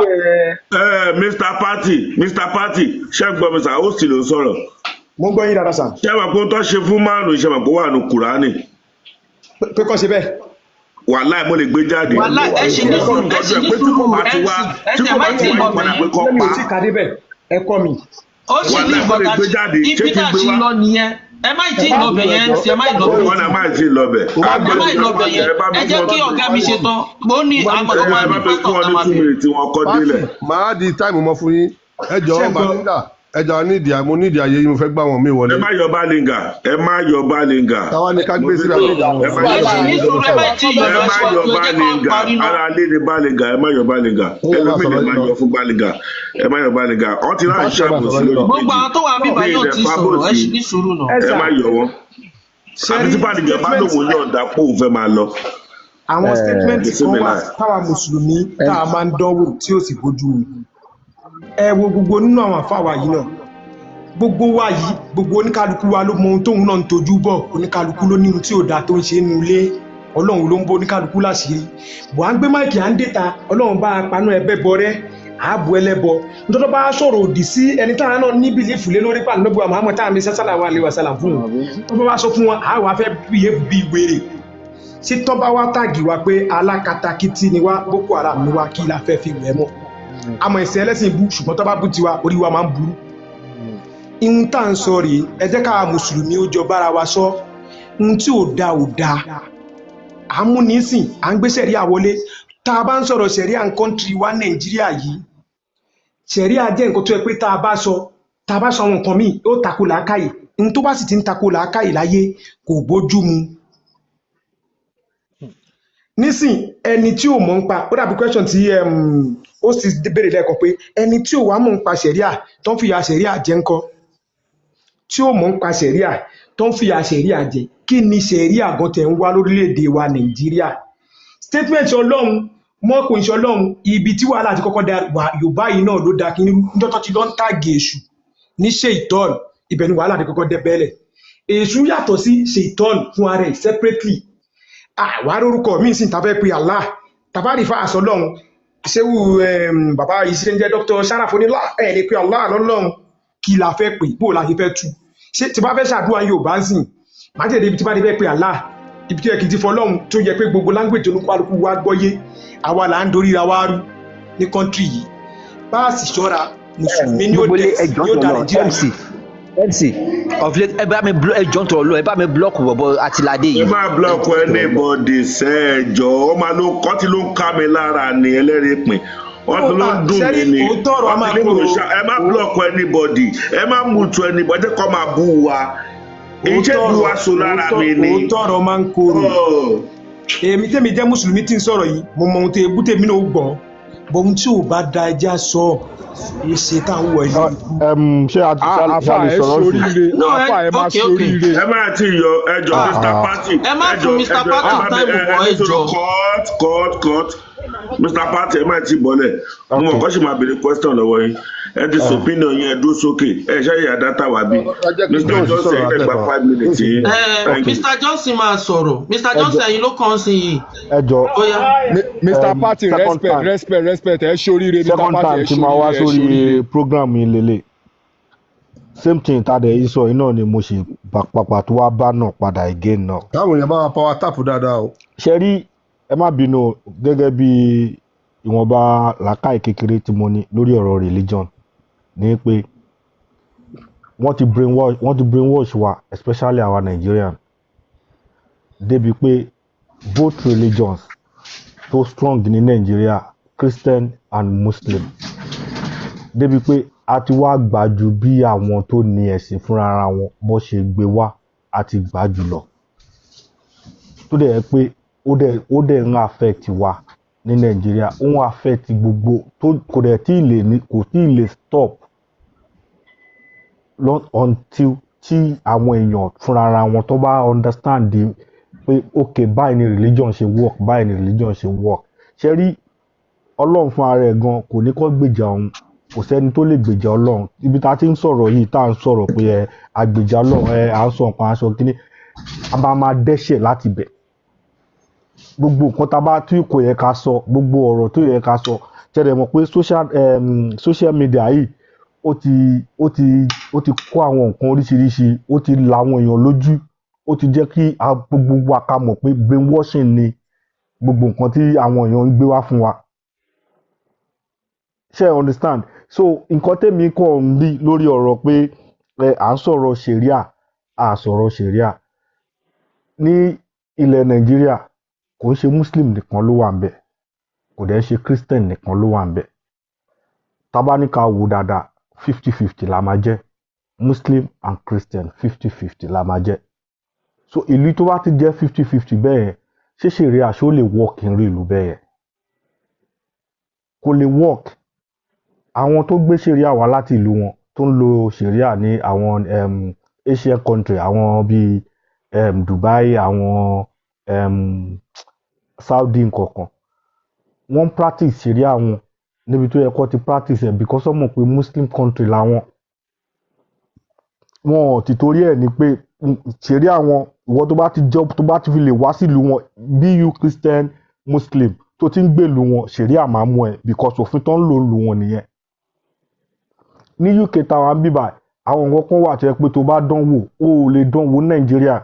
Ẹ Mr Party, Mr Party, ṣé ń gbọ́ mi sà? Ó sì ló ń sọ̀rọ̀. Mo ń gbọ́ yín dáadáa sà. Ṣé ẹ mọ̀ pé ohun tó ṣe fún márùn-ún, ṣe mọ̀ pé ó wà ní Kùránì? Pé kọ́ ṣe bẹ́ẹ̀. Wàláì, mo lè gbé jáde. Wàláì, ẹ ṣì ní sùúrù, ẹ Tọ́jú ṣì ẹ ní pé tí sùúrù kò bá ti MC wá ẹ tí tẹ kò má bá tí ti ì wá lọ padà bẹ̀ pé yẹn. kọ́ Lẹ́mi pa ò tí ì kà débẹ̀, ẹ kọ́ mi. Ó sì ní Wàláì, mo nǹkan lè tá a gbé ṣe jáde. Ṣé ibi kí tá n a gbé ṣe wá? lọ nìyẹn. Ẹ má tí ì lọ bẹ̀ yẹn, MC, ẹ má ì lọ bẹ̀. Wọn náà má tí ì lọ bẹ̀. Ẹ má ì lọ bẹ̀ yẹn. Ẹ bá mi Ẹ jẹ́ fún kí ọ ọ̀gá mi ṣe tán. Mo ní àmọ́ ẹ ọmọ bá ní mi pásítọ̀ fún ọ tá ní máa two bèrè. minutes tí wọ́n kọ́ Party, délẹ̀. màá di time mọ́ fún yín. Ẹ Ṣé jọ̀ọ́ ń gbọ́? Balinga, ẹ jọ̀ọ́ nídìí, mo nídìí ayé yín, mo fẹ́ gbà wọ́n mi wọlé. Ẹ má yọ Balinga, ẹ má yọ Balinga. Táwa ni ká gbé Mo sí fi Balinga. ẹ má Ẹ yọ ṣì ní sùúrù, ẹ má tí ì yọ ẹ lọ má síwájú, yọ ẹ jẹ́ kó Balinga. parí náà. Ara lé ní Balinga, ẹ má yọ Balinga. Ó yẹ máa Ẹlòmíì lè sọ̀rọ̀ má yín lọ. yọ fún Balinga, ẹ má yọ Balinga. Wọ́n ti ráà ń Party, ẹ máa ṣàbòsí sọ̀rọ̀ yín lórí lọ. Gbogbo péjì àwọn tó wà bíbá mi yóò ìdẹ̀ tí ì sọ̀rọ̀, ẹ fábòsí. ṣì ní sùúrù náà. Ẹ Ẹ sà má yọ wọn. Ṣe Àbí rí tí Balinga bá statement lóun yọ̀ǹda pé òun fẹ́ máa lọ. Àwọn statement Kò sí kan mi wà láì. táwa mùsùlùmí tá a máa ń dánwò tí ó sì bójú mu. Ẹ wo gbogbo nínú àwọn àfáà wa yìí náà, gbogbo wa yìí, gbogbo oníkálukú wa ló mọ ohun tóun náà ń tojú bọ̀. Oníkálukú ló ní ohun tí ò dáa tó ń ṣe nínú ilé. Ọlọ́run ló ń bó oníkálukú láṣìírí bò. À ń gbé máìkì, à ń déta, Ọlọ́run bá a paná ẹbẹ bọ rẹ ààbò ẹlẹ́bọ nítorí bá a sọ̀rọ̀ òdì sí ẹni táwọn náà ní belief lé lórí pàdé lọ́gbọ̀n àmọ́ táwọn mi sẹ́sàlà wà lè wà sálà fún un tó bá wá sọ fún wọn, àwa fẹ́ bíyè bí wèrè. Ṣé tọ́ bá wá tag wa pé alákatakítí ni wá, Boko Haram ni wá, kí la fẹ́ fi wẹ̀ mọ́? Àmọ́ ìsìn ẹlẹ́sìn bú, ṣùgbọ́n tọ́ bá bú tiwa, orí wa máa ń burú. Ihun tá à ń sọ rèé, ẹ jẹ́ káwa mùsùlùmí ó jọ bára wa sọ ohun tí ò da ò da. À ń múnisìn, à ń gbé sẹ̀ríà wọlé. Tá a bá ń sọ̀rọ̀ sẹ̀ríà ń country wa Nàìjíríà yìí, sẹ̀ríà jẹ́ nǹkan tó yẹ pé tá a bá sọ àwọn nǹkan míì, ó tako làákàyè. Ohun tó bá sì ti ń tako làákàyè láyé kò bójú mu. Nísìn, ẹni tí ò mọ̀ ń pa, ó dàbí question tí ó sì béèrè lẹ́ẹ̀kan pé ẹni tí ò wá mọ̀ ń pa sẹ̀ríà tó ń fìyà sẹ̀ríà jẹ ńkọ́, tí ò mọ̀ ń pa sẹ̀ríà Tó ń fìyà ṣẹ̀ríà jẹ, kí ni ṣẹ̀ríà gan tẹ̀ ń wá lórílẹ̀‐èdè wa Nàìjíríà? Statement Ọlọ́run mọ́kùn iṣẹ́ Ọlọ́run, ibi tí wàhálà ti kọ́kọ́ da wà, Yorùbá yìí náà ló da kí níjọ́ tó ti lọ ń tàgé èṣù ní ṣèitọ́n, ibẹ̀ ni wàhálà ti kọ́kọ́ dé bẹ́lẹ̀. Èṣù yàtọ̀ sí ṣèitọ́n fún ara ẹ̀ separately. Àwa lórúkọ míì sì ta fẹ́ pe Allah tàbá rí fa àṣọ lọ́hùn ṣéwù, bàbá yìí ṣe ń jẹ́ Dr. Sharaf onílà ẹ̀ lè pe Allah lọ́lọ́hun. Kí la fẹ́ pè? Bó la ṣe fẹ́ tu? Ṣé tí bá fẹ́ ṣàdúrà Yorùbá ń sìn, má tẹ̀lé ibi tí bá ti fẹ́ pe Allah, ibi tí yẹ kí n ti fọ Ọlọ́run, tó yẹ pé gbogbo language olúkúlùkù wa gbọ́yé. Àwa là ń dorí ra wa rú ní country yìí. Bá a sì ṣọ́ra, mùsùlùmí ni ó Gbogbo dẹ̀ ilé, ẹjọ́ yóò tó da lọ Nàìjíríà. MC, MC of late, ẹ bá mi ẹjọ́ tó lọ, ẹ bá mi block bọ̀bọ̀ Àtìládé Ẹ yìí. má block Ẹjọ́ tó lọ. anybody sẹ́. Ẹ jọ, ó máa ló kọ́ tí ló ń ká mi lára ni ẹlẹ́rìí pin wọ́n ti ló ń dùn mí Sẹ́rí ni òótọ́ ọ̀rọ̀ a wọ́n máa ti ní mò ń kóró. ṣá. Ẹ má block anybody, ẹ má mute anybody, ẹ jẹ́ kó máa bú wa, iṣẹ́ Òótọ́ bí ọ̀rọ̀ wa so lára òótọ́ mi ni. Òótọ́ ọ̀rọ̀ máa ń korò. Oh. Èmi tèmi jẹ́ mùsùlùmí tí ń sọ̀rọ̀ yìí, mo mọ ohun tó ebú tèmi náà ó gbọ́ bọ́, ohun tí ò bá da ẹja sọ ẹ ṣe tá à ń wọ ẹ lórí ikú. Ṣé a ti ṣá Àáfà, lè ẹ sọ̀rọ̀ sí? ṣoríire. No, ẹ Àáfà, ẹ máa okay okay ṣoríire. Ẹ má ti yọ, ẹ jọ, Mr. Party. Ẹ má Ẹ fún jọ, Mr. ẹ jọ, ẹ Party má bẹ time ẹ mọ́, ẹ ẹ ní jọ. sọ̀rọ̀. Cut, cut, cut. Mr. Party, ẹ má ti bọ́lẹ̀. Mo mọ̀ kọ́ sì máa béèrè question lọ́wọ́ yín. Ẹ ti sọ opinion yín, ẹ dúró sókè, ẹ ṣe ìyá dátà wá bí. Ẹ jẹ́ kí Mr. Jones Johnson, sọ̀rọ̀ ẹ gba látẹ̀kọ̀. 5 minutes yín. Ẹ Thank you. Mr. Johnson máa sọ̀rọ̀. Mr. Ẹ jọ, Johnson, ẹ̀yin ló kàn sí yìí. Ẹ jọ. Ó yá. Mr. Party, Second respect, time, respect, respect. Ẹ ṣoríire, Mr. second Party, time ẹ tí máa wá ṣoríire, ẹ sórí ṣoríire. program yìí lélẹ̀, same thing tá a dẹ̀ yìí sọ yìí náà ni mo ṣe pàpà tó wá bá náà padà again náà. Táwọn èèyàn bá wa power tap dáadáa o. Ṣe rí, ẹ má bínú o, gẹ́gẹ́ bí ìwọ̀nba làákàyè kékeré tí mo ní lórí ọ̀rọ̀ religion ni pé wọ́n ti brainwash wa, especially our Nigerian, débi pé both religions tó strong ní Nàìjíríà, Christian and Muslim, débi pé a ti wá gbà ju bí àwọn tó ní ẹ̀sìn fúnra ara wọn bó ṣe gbé wá, a ti gbà jù lọ, tó dẹ̀ jẹ́ pé ó dẹ̀ ń affect wa ní Nàìjíríà, ó ń affect gbogbo tó kò dẹ̀ tí ì lè ní, kò tí ì lè stop until tí àwọn èèyàn fúnra ara wọn tó bá understand pé ok, báyìí ni religion ṣe work, báyìí ni religion ṣe work. Ṣe rí, Ọlọ́run fún ara ẹ̀ gan kò ní kó gbèjà òun, kò sẹ́ni tó lè gbèjà Ọlọ́run. Ibi tá a ti ń sọ̀rọ̀ yìí, tá à ń sọ̀rọ̀ pé ẹ àgbèjà Ọlọ́run, ẹ à ń sọ nǹkan aṣọ kínní, a máa máa dẹ́ṣẹ̀ láti bẹ̀. Gbogbo nǹkan tá a bá tí kò yẹ ká sọ, gbogbo ọ̀rọ̀ tó yẹ ká sọ, ṣẹlẹ̀ mọ̀ pé social media yìí, ó ti kó àwọn nǹkan oríṣiríṣi, ó ti la àwọn èèyàn lójú, ó ti jẹ́ kí gbogbo wa ká mọ̀ pé brainwashing ni gbogbo nǹkan tí àwọn èèyàn ń gbé wá fún wa. Ṣe understand? So nǹkan tèmi kàn ń rí lórí ọ̀rọ̀ pé ẹ à ń sọ̀rọ̀ ṣẹ̀ríà, à sọ̀rọ̀ ṣẹ̀ríà ní ilẹ̀ Nàìjíríà, kò ń ṣe Muslim nìkan ló wà ń bẹ̀, kò dẹ̀ ń ṣe Christian nìkan ló wà ń bẹ̀. Tá bá ní ká wò dáadáa, 50-50 la máa jẹ́. Muslim and Christian, 50-50 la máa jẹ́. So ìlú tó bá ti jẹ́ 50-50 bẹ́ẹ̀ yẹn, ṣé ṣẹ̀ríà ṣó lè work nírú ìlú bẹ́ẹ̀ yẹn? Kò lè work. Àwọn tó gbé ṣẹ̀ríà wá láti ìlú wọn, tó ń lo ṣẹ̀ríà ní àwọn Asian country, àwọn bíi Dubai, àwọn Saudi nkankan, wọ́n practice ṣẹ̀ríà wọn níbi tó yẹ kó ti practice ẹ̀, because wọ́n mọ̀ pé Muslim country làwọn. Wọn ò ti torí ẹ̀ ní pé ṣẹ̀ríà wọn, ìwọ tó bá ti jọ, tó bá ti fi lè wá sílùú wọn, be you Christian, Muslim, tó ti ń gbèlú wọn, ṣẹ̀ríà máa mú ẹ, because òfin tó ń lò lù wọn nìyẹn. Ní UK táwa ń bíbà, àwọn nǹkan kan wà tó yẹ pé tó bá dán wò, ó ò lè dán wò ní Nàìjíríà.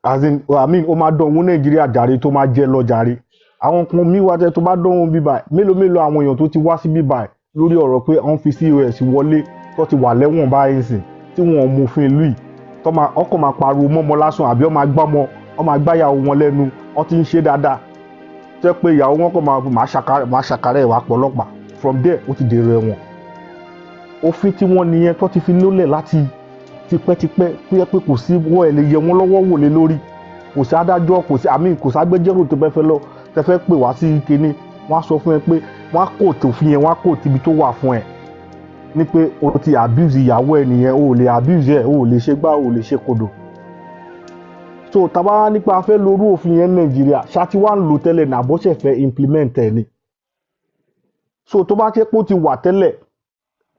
As in, I mean, ó máa dán wò Nàìjíríà jàre, tó máa jẹ lọ jàre. Àwọn kan míì wá tẹ tó bá dán wò bíbà, mélòó mélòó àwọn èèyàn tó ti wá sí bíbà lórí ọ̀rọ̀ pé wọ́n fi COS wọlé, tó ti wà lẹ́wọ̀n báyìí sìn, tí wọ́n mú òfin ìlú yìí, tó máa ọkọ̀ máa pariwo mọ́mọ́ lásán, àbí wọ́n máa gbá mọ́, wọ́n máa gbáyàwó wọn lẹ́nu, wọ́n ti ń ṣe dáadáa, tẹ́ pé ìyàwó wọn kàn máa ṣàkárẹ̀ ìwà pọ̀lọ́pàá. From there, ó ti dèrò ẹ̀wọ̀n. Òfin tí wọ́n nìyẹn tó ti fi lólẹ̀ láti tipẹ́tipẹ́, tó yẹ pé kò sí wọ́n ẹ̀ lè yẹ wọ́n lọ́wọ́ wò lé lórí. Kò sí adájọ́, kò sí àmì, kò sí agbẹjọ́rò tó fẹ́ lọ tẹ́ fẹ́ pè wá sí kinní, wọ́n á sọ fún ẹ pé wọ́n á kò tòfin yẹn, wọ́n á kò tibi tó wà fún ẹ. Ní pé o ti abuse ìyàwó ẹ nìyẹn, o ò lè abuse ẹ, o ò lè ṣe gbá, o ò lè ṣe kodò. So tàbá wá nípa a fẹ́ lorú òfin yẹn ní Nàìjíríà, ṣáti wá ń lò tẹ́lẹ̀ ní àbọ̀ṣẹ̀ fẹ́ implement ẹ̀ ni? So tó bá jẹ́ pé ó ti wà tẹ́lẹ̀,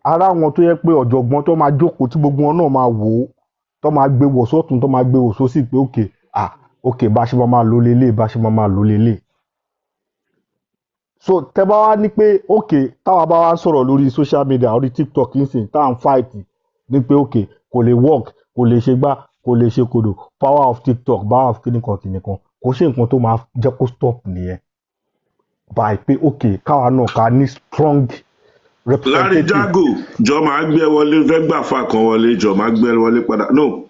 ara àwọn tó yẹ pé ọ̀jọ̀gbọ́n tó máa jókòó tí gbogbo wọn náà máa wò ó, tó máa gbé wò sọ́tún, tó máa gbé wò sósì pé ok, ah, ok, bá a ṣe máa máa lò lélẹ̀, bá a ṣe máa máa lò lélẹ̀. So tẹ bá wá ní pé ok, táwa bá wá ń sọ̀rọ̀ lórí social media, orí TikTok nísìnyí, tá à ń fight ní pé ok, kò lè work, kò lè ṣe gbá, kò lè ṣe kodò, power of TikTok, power of kíníkan kíníkan, kò ṣe nǹkan tó máa jẹ́ kó stop nìyẹn by pé ok, káwa náà ká ní strong Larry representative. Jago, jọ máa gbé ẹ wọlé, fẹ́ gbà fa kan wọlé, jọ máa gbé ẹ wọlé padà, no.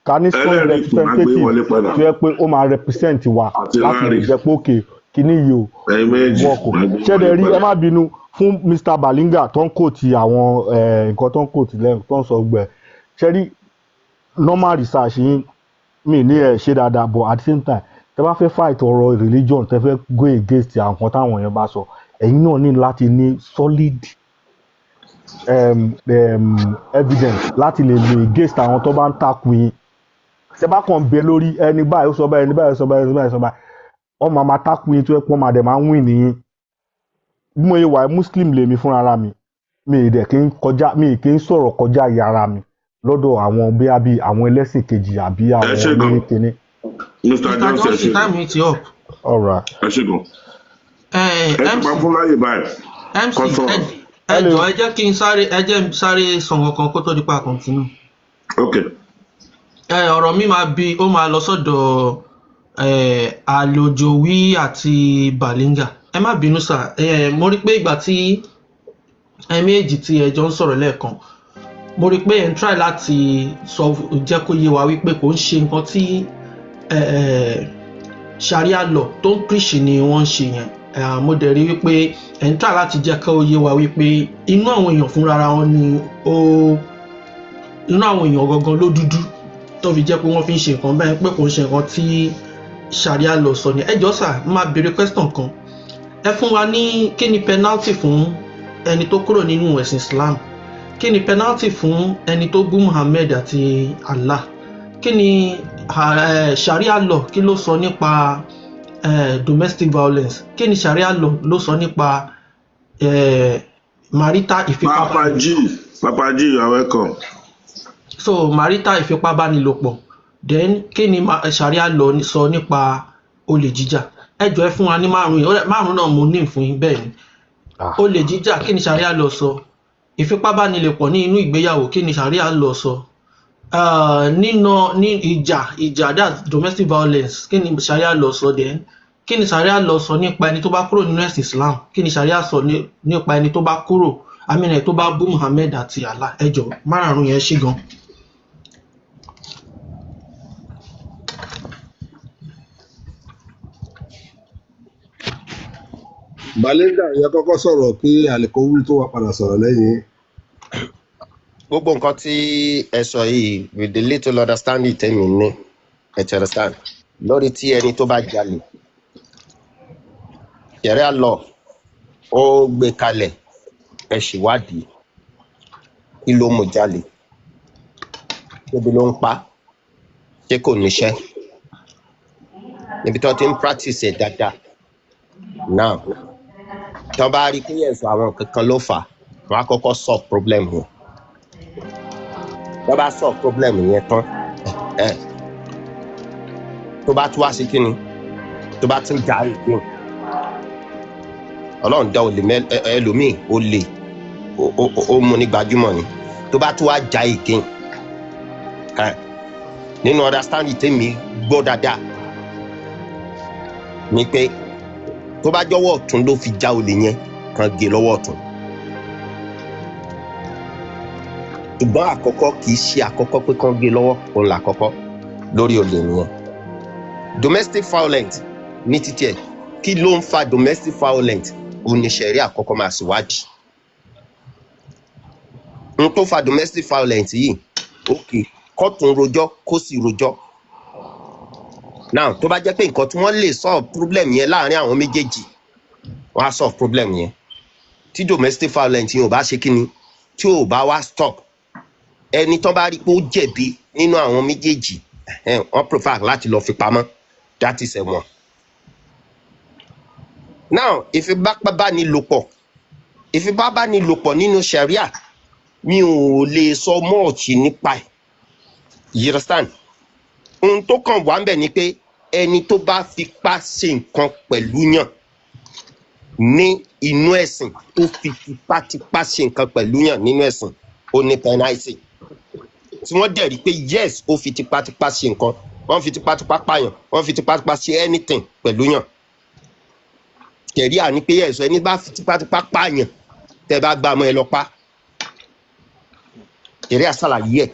Ká ní strong Ẹlẹ́rìí kò máa gbé representative wọlé padà. tó yẹ pé ó máa represent wa Àti láti lè Larry. jẹ́ pé ok, kíní yìí o Ẹ̀yin méjì work o. máa gbé Ṣẹ́dẹ̀ wọlé rí, ẹ padà. má bínú fún Mr Balinga tó ń kòtì àwọn nǹkan tó ń kòtì lẹ́nu tó ń sọ gbẹ. Ṣẹ́ rí normal research yín, mi ní ẹ ṣe dáadáa, but at the same time, tẹ bá fẹ́ fight ọ̀rọ̀ religion, tẹ fẹ́ go against àwọn nǹkan táwọn èèyàn bá sọ, ẹ̀yin náà ní láti ní solid evidence láti lè lò against àwọn tó bá ń takò yín. Tẹ bá kàn bẹ lórí ẹni báyìí ó sọ báyìí, ẹni báyìí ó sọ báyìí, ẹni báyìí ó sọ báyìí, wọ́n máa máa takò yín tó yẹ pé wọ́n máa dẹ̀ máa ń win nìyín. Bí mo ṣe wà, Muslim lèmi fúnra ra mi, mi ì dẹ̀ kí ń kọjá, mi ì kí ń sọ̀rọ̀ kọjá ìyá mi lọ́dọ̀ àwọn bóyá bíi àwọn ẹlẹ́sìn kejì àbí Ẹ àwọn ṣe gan. ní kíní. Mr Mr Johnson, ẹ Johnson, ṣe gan. time yìí ti up. All right. Ẹ ṣe gan. Eh, Ẹ ti MC pa fún láyè báyìí MC, kọ́ ẹ sọ̀rọ̀. ẹ jọ, ẹ jẹ́ kí n sáré, ẹ jẹ́ n sáré sọ nǹkan kan kó tó di pa continue. Ok. Ẹ ọ̀rọ̀ mi máa bi, ó máa lọ sọ́dọ̀ Àlòjòwí àti Balinga. Ẹ má bínú sà, mo rí pé ìgbà tí ẹ méjì tí ẹ jọ ń sọ̀rọ̀ lẹ́ẹ̀kan, mo rí pé ẹ ń try láti sọ jẹ́ kó yé wa wípé kò ń ṣe nǹkan tí Sharia law tó ń preach ni wọ́n ń ṣe yẹn. Mo dẹ̀ rí wípé ẹ̀ ń try láti jẹ́ kó yé wa wípé inú àwọn èèyàn fúnra ra wọn ni ó, inú àwọn èèyàn gangan ló dúdú tó fi jẹ́ pé wọ́n fi ń ṣe nǹkan bẹ́ẹ̀, pé kò ń ṣe nǹkan tí Sharia law sọ ni. Ẹ jọ̀ọ́ sà, máa béèrè question kan. Ẹ fún wa ní kí ni penalty fún ẹni tó kúrò nínú ẹ̀sìn Islam, kí ni penalty fún ẹni tó bú Muhammad àti Allah, kí ni Sharia law kí ló sọ nípa domestic violence, kí ni Sharia law ló sọ nípa marital Papa ìfipábánilòpọ̀. G, Papa G, you are welcome. So marital ìfipábánilòpọ̀, then kí ni Sharia law sọ nípa olè jíjà? Ẹ jọ̀ọ́, ẹ fún wa ní márùn yìí. Márùn náà mo ní fún yín. Bẹ́ẹ̀ ni, olè jíjà, kí ni Sharia law sọ? Ìfipábánilòpọ̀ ní inú ìgbéyàwó, kí ni Sharia law sọ? Nínà ní ìjà, that's domestic violence, kí ni Sharia law sọ? Then kí ni Sharia law sọ nípa ẹni tó bá kúrò nínú ẹ̀sìn Islam? Kí ni Sharia sọ nípa ẹni tó bá kúrò amínà tó bá bú Muhammad àti Allah? Ẹ jọ̀ọ́, márààrún yẹn ṣì gan. Balenga yẹ kọ́kọ́ sọ̀rọ̀ kí Àlìkówí tó wà padà sọ̀rọ̀ lẹ́yìn. Gbogbo nǹkan tí ẹ sọ yìí, with the little understanding tèmi ní, ẹ ti understand, lórí tí ẹni tó bá jalè, Sharia law ó gbé kalẹ̀, ẹ ṣèwádìí kí ló mú jalè, ṣébi ló ń pa, ṣé kò níṣẹ́ níbi tó ti ń practice ẹ̀ dáadáa. Now, tó bá rí pé ẹ̀sùn àwọn kankan ló fà á, wọ́n á kọ́kọ́ solve problem yẹn. Tó bá solve problem yẹn tán, ẹ tó bá tún wá sí kíni, tó bá tún jà again, Ọlọ́run dá olè ẹlòmíì, olè ó mú ní gbajúmọ̀ ni. Tó bá tún wá jà again, ẹ nínú understanding tèmi gbọ́ dáadáa ni pé tó bá jọ̀wọ́ ọ̀tún ló fi já olè yẹn, kan gé lọ́wọ́ ọ̀tún. Ṣùgbọ́n àkọ́kọ́ kì í ṣe àkọ́kọ́ pé kán gé lọ́wọ́ òun làkọ́kọ́ lórí olè nìyẹn. Domestic violence ní títí ẹ̀, kí ló ń fa domestic violence? Òun ni ṣẹ̀rí àkọ́kọ́ máa ṣèwádìí n tó fa domestic violence yìí. Ok, kóòtù ń rojọ́, kó sì rojọ́. Now, tó bá jẹ́ pé nǹkan tí wọ́n lè solve problem yẹn láàrin àwọn méjèèjì, wọ́n á solve problem yẹn. Tí domestic violence yẹn ò bá ṣe kíni, Tí ò bá wá stop, ẹni tán bá rí pé ó jẹ̀bi nínú àwọn méjèèjì, wọ́n prefer láti lọ fi pamọ́. That is ẹ̀wọ̀n. Now, ìfipábánilòpọ̀ nínú sharia, mi ò lè sọ much nípa ẹ̀, you understand? Ohun tó kàn wá ń bẹ̀ ni pé ẹni tó bá fipá ṣe nǹkan pẹ̀lú yàn ní inú ẹ̀sìn, tó fi tipátipá ṣe nǹkan pẹ̀lú yàn nínú ẹ̀sìn, ó ní penalty tí wọ́n dẹ̀ rí pé yes, ó fi tipátipá ṣe nǹkan, wọ́n fi tipátipá pààyàn, wọ́n fi tipátipá ṣe anything pẹ̀lú yàn. Sharia ní pé yes, ẹni bá fi tipátipá pààyàn, tẹ́ bá gbà mọ́, ẹ lọ pa. Sharia ṣàlàyé ẹ̀.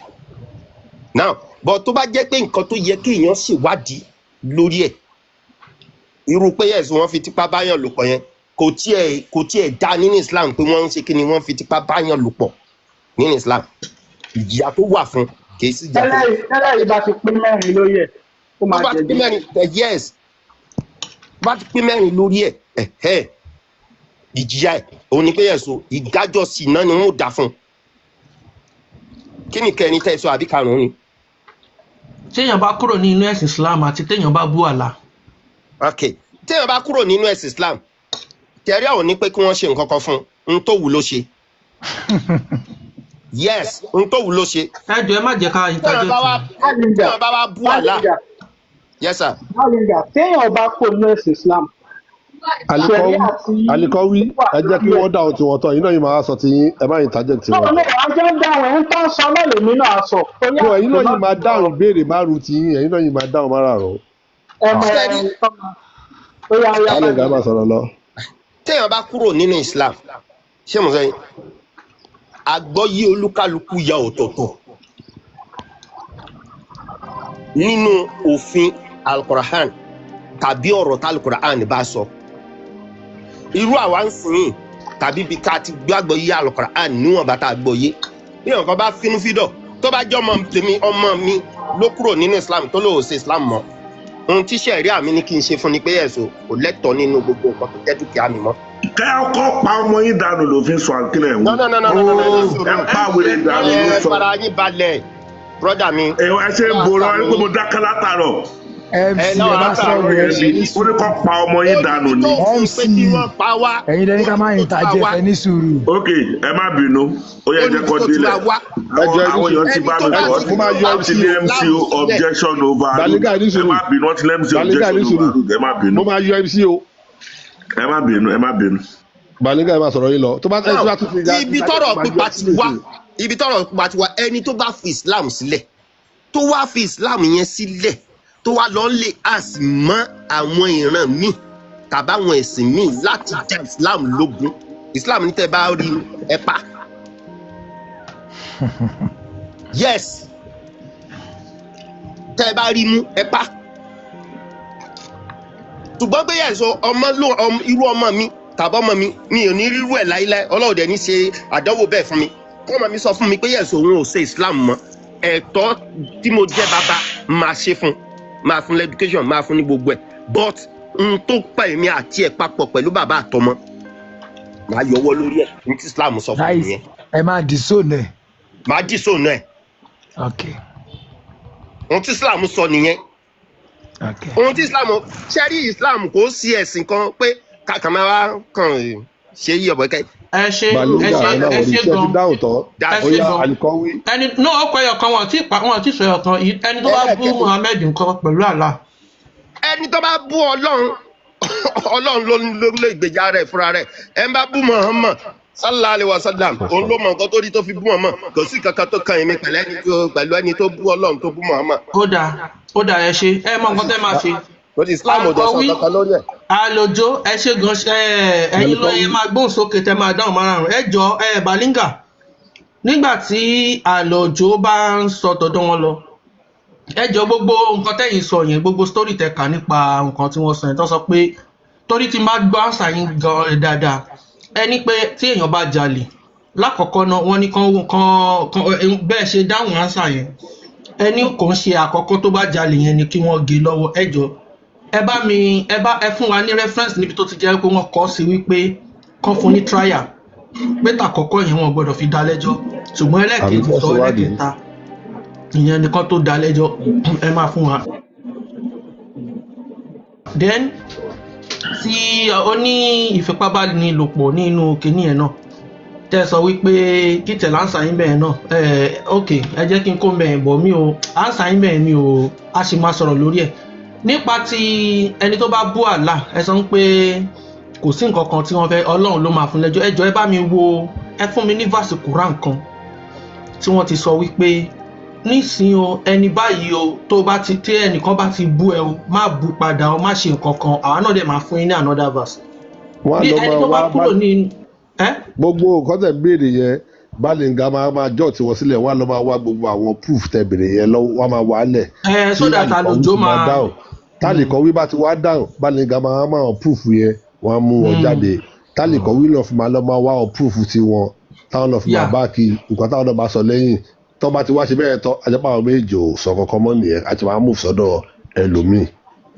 Now, but tó bá jẹ́ pé nǹkan tó yẹ kéèyàn ṣèwádìí lórí ẹ̀, irú pé yes, wọ́n fi tipá báyàn lò pọ̀ yẹn, kò tiẹ̀ dá nínú Islam pé wọ́n ń ṣe kí ni, wọ́n fi tipá báyàn lò pọ̀ nínú Islam. Ìjìyà tó wà fún kì í sí ìjà tó Tẹ́lẹ̀ yìí bá ti pín 4 lórí ẹ̀, ó tó máa bá ti jẹ̀bi. pín 4 ẹ, yes, bá ti pín 4 lórí ẹ̀, ẹ̀hẹ́, ìjìyà ẹ̀ òun ni pé yes o, ìdájọ́ sì náà ni wọ́n ò dá fún un. Kí ni kẹrin tẹ́ ẹ sọ, àbí karùn-ún ni? Téèyàn bá kúrò ní inú ẹ̀sìn Islam àti téèyàn bá bú àlà. Ok, téèyàn bá kúrò nínú ẹ̀sìn Islam, sharia ò ní pé kí wọ́n ṣe nǹkan kan fún un. N tó wù ló ṣe. Yes, n tó wù ló ṣe. Ẹ jọ, ẹ má jẹ́ ká téèyàn interject. bá wá téèyàn bá wá bú àlá, yes sir. Balinga, téèyàn bá kó ní ẹ̀sìn Islam, Alikọwí ṣẹ̀ríà tí Alikọwí, ó wà ẹ jẹ́ kí lórí ẹ̀. wọ́n dáhùn tiwọn tán, yín náà yìí máa sọ tiyín, ẹ má interject No, wọn. no, àjọ ń dáhùn ẹ̀ ń tán sọ náà lèmi náà sọ. Torí No, ẹ̀yin àsìkò náà náà yìí máa dáhùn ìbéèrè márùn tiyín, ẹ̀yin náà yìí máa dáhùn márààrún. ẹ mọ Ṣẹ́rí ẹ tọ́mọ. Ó yá, ó yá. Balinga, máa sọ̀rọ̀ lọ. Téèyàn bá kúrò nínú Islam, ṣé mo sọ yín, àgbọ́yé olúkálukú ya ọ̀tọ̀ọ̀tọ̀ nínú òfin Alukurahan tàbí ọ̀rọ̀ tá Alukurahan bá sọ. Irú àwa ń sìn yìí tàbí bí ká ti gbàgbọ́ yé Alukurahan níwọ̀n bá tá a gbọ́ yé, bí nǹkan bá fínúfíndọ̀, tó bá jẹ́ ọmọ tèmi, ọmọ mi ló kúrò nínú Islam tó lóò ṣe Islam mọ́, ohun tí sharia mi ní kí n ṣe fún ni pé ẹ̀sùn kò lẹ́tọ̀ọ́ nínú gbogbo nǹkan tó jẹ́ dúkìá mi mọ́. Kẹ́ ọkọ pa ọmọ yín dànù lòfin sọ àkílẹ̀ ń No, no, no, no, no, no, no, no, ẹ pa wèrè dànù ló ẹ sọ. Fara yín balẹ̀, brother mi. Ẹ ṣe ń borọ ẹ pé mo dákẹ́ látàárọ̀. MC, Ẹ ẹ náà má látàárọ̀ sọ̀rọ̀, ẹ ní Ó ní sùúrù. kọ́ pa ọmọ yín dànù ni. MC, pé kí wọ́n pa wá. Ẹ̀yin lẹni ká má interject, ẹ ní sùúrù. Ok, ẹ má bínú, ó yẹ jẹ́ kó délẹ̀. Ẹ jọ, ẹ ní Àwọn sùúrù. èèyàn ti bá mi Ẹ sọ mo máa yọ wọ́n MC ti ní o. MC objection over Balinga, ní ẹ sùúrù. má bínú, wọ́n ti ní MC Balinga, ní objection sùúrù. over, ẹ má bínú. Mo máa yọ MC o. Ẹ má bínú, ẹ má bínú. Balinga, ẹ máa sọ̀rọ̀ yín lọ. Tó bá ẹ tó bá tún fi Ibi tọ́rọ̀ pípa ti wá, ibi tọ́rọ̀ pípa ti wá, ẹni tó bá fi Islam sílẹ̀, tó wá fi Islam yẹn sílẹ̀, tó wá lọ lè às mọ́ àwọn ìran míì tàbáwọn ẹ̀sìn míì láti já Islam lógun, Islam ní tẹ́ bá rí ẹ pa. Yes, tẹ́ bá rí mú, ẹ pa. Ṣùgbọ́n pé yẹn sọ ọmọ ló irú ọmọ mi tàbí ọmọ mi, mi ò ní rírú ẹ̀ láíláí, Ọlọ́run dẹ̀ ní ṣe àdánwò bẹ́ẹ̀ fún mi, kọ́ ọmọ mi sọ fún mi pé yẹn sọ òun ò ṣe Islam mọ́, ẹ̀tọ́ tí mo jẹ́ bàbá máa ṣe fún, máa fún education, máa fún ní gbogbo ẹ̀, but n tó pa èmi àti ẹ̀ papọ̀ pẹ̀lú bàbá àtọmọ, máa yọwọ́ lórí ẹ̀. Ní tí Islam sọ fún mi Nice. nìyẹn. Ẹ máa disown ẹ. Máa disown ẹ̀. Ok. Ohun tí Islam sọ nìyẹn. Ok. Ohun tí Islam ṣe rí, Islam kò sí ẹ̀sìn kan pé kàkà máa wá kàn ṣe yí ọ̀bọ̀ kẹ́. Ẹ ṣe, ẹ Balinga, ṣe, ẹ má ẹ wọrí, ṣe ṣé ẹ ti gan. dáhùn tán? Ẹ Ó ṣe yá, gan. Alikọwí. Ẹni náà ọkọ ẹyọ kan, wọn ti pa, wọn ti sọ ẹyọ kan. Ẹni tó bá bú Muhammed nǹkan pẹ̀lú àlá. Ẹni tó bá bú Ọlọ́run, Ọlọ́run ló lè gbèjà rẹ̀ fúnra rẹ̀. Ẹ ń bá bú Muhammad sallallahu alayhi wa sallam, òun ló mọ nǹkan tó rí tó fi bú Muhammad. Kò sí kankan tó kan èmi pẹ̀lú ẹni tó bú Ọlọ́run, tó bú Muhammad. Ó dáa, ó dáa, ẹ ṣe. Ẹ mọ nǹkan tẹ́ máa ṣe. Kò sí, Islam ò dẹ̀ sọ Akọ̀wé. kankan lórí ẹ̀. Àlòjó, ẹ ṣe gan. Ẹ ẹyin ló yẹ máa gbóhùn sókè tẹ máa dáhùn márùn. Ẹ jọ, ẹ Balinga, nígbà tí àlòjó bá ń sọ tọ̀dọ̀ wọn lọ, ẹ jọ, gbogbo nǹkan tẹ́yìn sọ yẹn, gbogbo story tẹ kà nípa nǹkan tí wọ́n sọ yẹn, tó sọ pé torí tí n bá gbọ́ àṣà yín gan dáadáa, ẹ ní pé tí èèyàn bá jalè lákọ̀ọ́kọ́ náà, wọ́n ní kán bẹ́ẹ̀ ṣe dáhùn àṣà yẹn, ẹ ní kò ń ṣe àkọ́kọ́ tó bá jalè yẹn ni kí wọ́n gé lọ́wọ́. Ẹ jọ, ẹ bá mi, ẹ bá ẹ fún wa ní reference níbi tó ti jẹ́ pé wọ́n kọ́ sí wípé kán fún ní trial. Pé tàkọ́kọ́ yẹn wọn gbọ́dọ̀ fi dá lẹ́jọ́, ṣùgbọ́n Àbí ẹlẹ́ẹ̀kejì kọ́ sọ ṣèwádìí. ẹlẹ́ẹ̀kẹta ìyẹn nìkan tó dá lẹ́jọ́, ẹ máa fún wa. Then tí ó ní ìfipábánilòpọ̀ nínú kinní ẹ̀ náà tẹ́ ẹ sọ wípé kí tẹ̀lé ànsà yín bẹ́ẹ̀ náà, ẹ ok, ẹ jẹ́ kí n kó bẹ́ẹ̀ bọ̀ mí o, ànsà yín bẹ́ẹ̀ mi o, a sì máa sọ̀rọ̀ lórí ẹ̀. Nípa ti ẹni tó bá bú àlà, ẹ sọ pé kò sí nǹkan kan tí wọ́n fẹ́, Ọlọ́run ló máa fún lẹ́jọ́. Ẹ jọ̀ọ́, ẹ bá mi wo, ẹ fún mi ní verse Quran kan tí wọ́n ti sọ wípé nísìnyí o, ẹni báyìí o, tó bá ti tí ẹnìkan bá ti bú ẹ o, má bú padà o, má ṣe nǹkan kan, àwa náà dẹ̀ máa fún yín ní another verse. Wọ́n á Ní lọ ẹni máa tó bá wá kúrò ní ẹ gbogbo nǹkan tẹ̀ ń béèrè yẹn, Balinga máa jọ́ tiwọn sílẹ̀, wọ́n á lọ máa wá gbogbo àwọn proof tẹ̀ béèrè yẹn lọ́wọ́, wọ́n á máa wà á lẹ̀ ẹ tí so that Àlìkọ́wí àlùjọ fi máa máa dáhùn. Tálìkọ́wí bá ti wá dáhùn, Balinga máa proof yẹn, wọ́n á mú wọn jáde. Tálìkọ́wí lọ fi máa lọ máa wá àwọn proof tiwọn táwọn lọ fi máa bá kí nǹkan táwọn náà bá sọ lẹ́yìn tó bá ti wá ṣe bẹ́ẹ̀ tán, àjẹpọ̀ àwọn méjì ò sọ kankan mọ́ nìyẹn, àti máa move sọ́dọ̀ ẹlòmíì.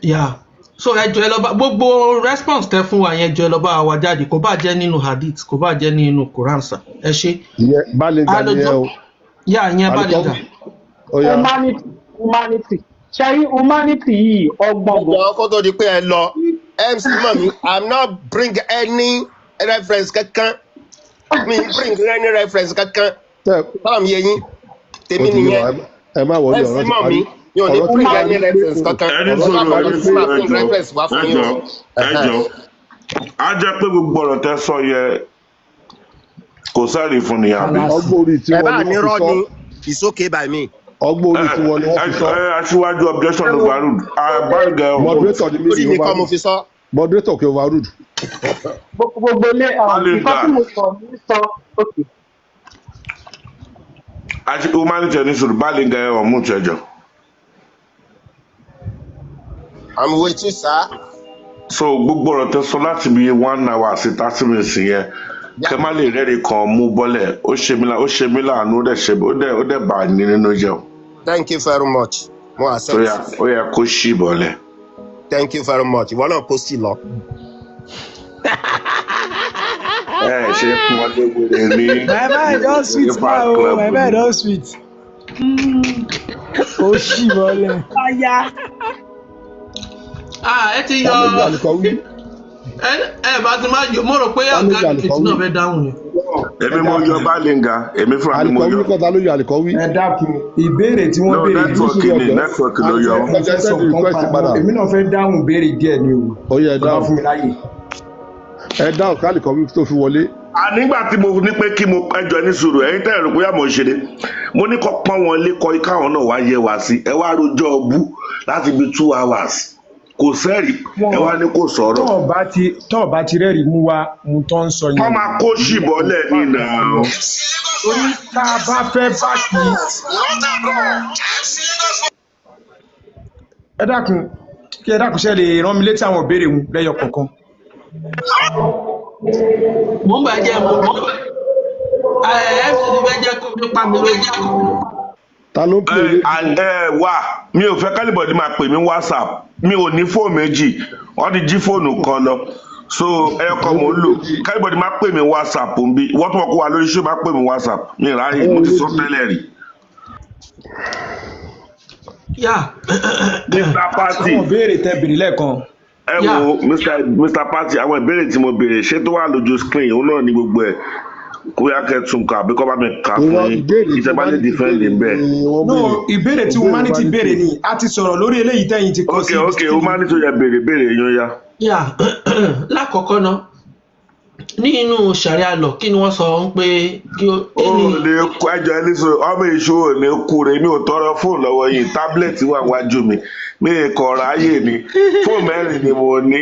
Yeah, so ẹ jọ̀ọ́, ẹ lọ bá gbogbo response tẹ fún wa yẹn, jọ̀ọ́, ẹ lọ bá wa jáde, kò bá jẹ́ nínú hadith, kò bá jẹ́ nínú Quran sir, ẹ ṣé. Ìyẹn Balinga nìyẹn Àlùjọ o. yà, ìyẹn Balinga. Àlìkọ́wí ó yá. Humanity, humanity, ṣẹ́rí humanity yìí ọgbọ́n gan. Jọ kó tó di pé ẹ lọ, MC mọ̀ mi, I'm not bring any reference kankan, mi bring any reference kankan. Báwo mi yẹ yín Ó tèmi ti yé nìyẹn. wa, ẹ má wọlé, MC ọ̀rọ̀ ti mọ̀ parí. mi ò ní Ọ̀rọ̀ ti bring parí any pé reference kankan. Ẹni ọ̀rọ̀ ti sọ̀rọ̀ parí ẹni pé sọ̀rọ̀, Bring ẹjọ́ reference wá fún yín ẹjọ́ o. ẹjọ́, á jẹ́ pé gbogbo ọ̀rọ̀ tẹ́ sọ yẹ kò sẹ́rìí fún ni, àbí? Ọgbọ́n orí Ẹ tiwọn bá ni ní wọ́n fi rọ́ sọ. ni, it's okay by me. Ọgbọ́n orí tiwọn ni wọ́n fi sọ. Ẹ aṣíwájú, objection overruled. Àbáǹgẹ̀ ọ̀hún. Moderator ni mí Lórí ní mi kọ́ mo overruled. fi sọ. Moderator kì í overruled. Gbogbo ilé nǹkan tí mo sọ ní sọ ok. Àti humanity, ẹni sọ̀rọ̀, Balinga ẹ̀ ọ̀mú tẹ̀jọ́. I'm with you, sir. So gbogbo ọ̀rọ̀ tẹ́ sọ láti bí 1 hour sí 30 minutes yẹn, kẹ má lè rẹ́rìí kan mú bọ́lẹ̀, ó ṣe mí láàánú, ó dẹ̀ ṣe ó dẹ̀ bà ní nínú jẹ́ o. Thank you very much, mo accept. Ó yẹ kó ṣì bọ́lẹ̀. Thank you very much, ìwọ náà kó sí lọ. Ẹ ṣe fún wọn léwèrè ní My mind don sweet ní fan now o, club my mind ni. don sweet. Ó ṣì mọ́lẹ̀. Ọ̀ya. Ah, ẹ ti Ta yọ ló yọ Àlìkọ́wí? Ẹ bá ti máa yọ, mo rò pé Ta ló ọ̀gá yọ kejì Àlìkọ́wí? náà fẹ́ dáhùn ni. Èmi mo yọ Balinga, èmi fúnra mi mo Àlìkọ́wí yọ. kọ́, ta ló yọ Àlìkọ́wí? Ẹ dákun, ìbéèrè tí wọ́n No, béèrè yìí network ni, network ló yọ. mo fẹ́ sọ Send nǹkan request pa padà. èmi náà fẹ́ dáhùn béèrè díẹ̀ ni o. Ó yẹ, ẹ Tó bá dáhùn. fún mi láàyè. Ẹ dáhùn kí Àlìkọ́wí tó fi wọlé. Nígbà tí mo ní pé kí mo ẹjọ́ ní sùúrù, ẹ̀yin tẹ́ ẹ̀rù bóyá mo ń ṣeré, mo ní kọ́ pọ́n wọn lé kọ́ káwọn náà wá yẹ wá sí, ẹ wá rojọ́ ọbú láti bí 2 hours, kò sẹ́rìí, ẹ wá ní kò sọ̀rọ̀. Tọ́ bá ti rẹ́rìí mú wa ohun tó ń sọ yẹn. Wọ́n máa kó ṣì bọ́lẹ̀ ní nà. Torí tá a bá fẹ́ bá kí. Ẹ dákun, kí ẹ dákun, ṣe lè rán mi létí àwọn ìbéèrè wọn lẹ́yọ kọ̀ọ̀kan. Mo ń bá jẹ́ mo ẹ ẹ ti fẹ́ jẹ́ kó nípa mi lójú. Ta ló ń pè é? Ẹ wà, mi ò fẹ́ kálíbọ̀dì máa pè mí WhatsApp, mi ò ní fóònù méjì, wọ́n ti jí fóònù kan lọ, so ẹyọ kan mò ń lò. Kálíbọ̀dì máa pè mí WhatsApp ń bí wọ́n tún wọ́n kó wa lórí ṣé máa pè mí WhatsApp, mi ráyè, mo ti sọ tẹ́lẹ̀ rí. Yà. Mr Party. Àwọn ìbéèrè tẹ béèrè lẹ́ẹ̀kan. Ẹ wo Mr Party, àwọn ìbéèrè tí mo béèrè, ṣé tó wà lójú screen òun náà ní gbogbo ẹ, kó yá kẹ́ tún kà àbí kó bá mi kà fún Ìwọ yín, ìbéèrè tí ìjọba lè humanity defend béèrè bẹ́ẹ̀. ni wọ́n No, béèrè. ìbéèrè tí Ìbéèrè humanity béèrè humanity. ni a ti sọ̀rọ̀ lórí eléyìí tẹ́yìn ti kọ Ok, sí. ok, humanity yẹ béèrè béèrè yín ó yá. Yà, lákọ̀ọ́kọ́ náà, nínú sharia law, kí ni wọ́n sọ ń pé kí ó kí Ó ni lè kó ẹjọ ẹni sọ ọmọ èso ò ní kú rẹ, mi ò tọrọ fóònù lọ́wọ́ yìí, tábìlẹ̀tì wà wájú mi, mi kò ráyè ni, fóònù mẹ́rin ni mo ní,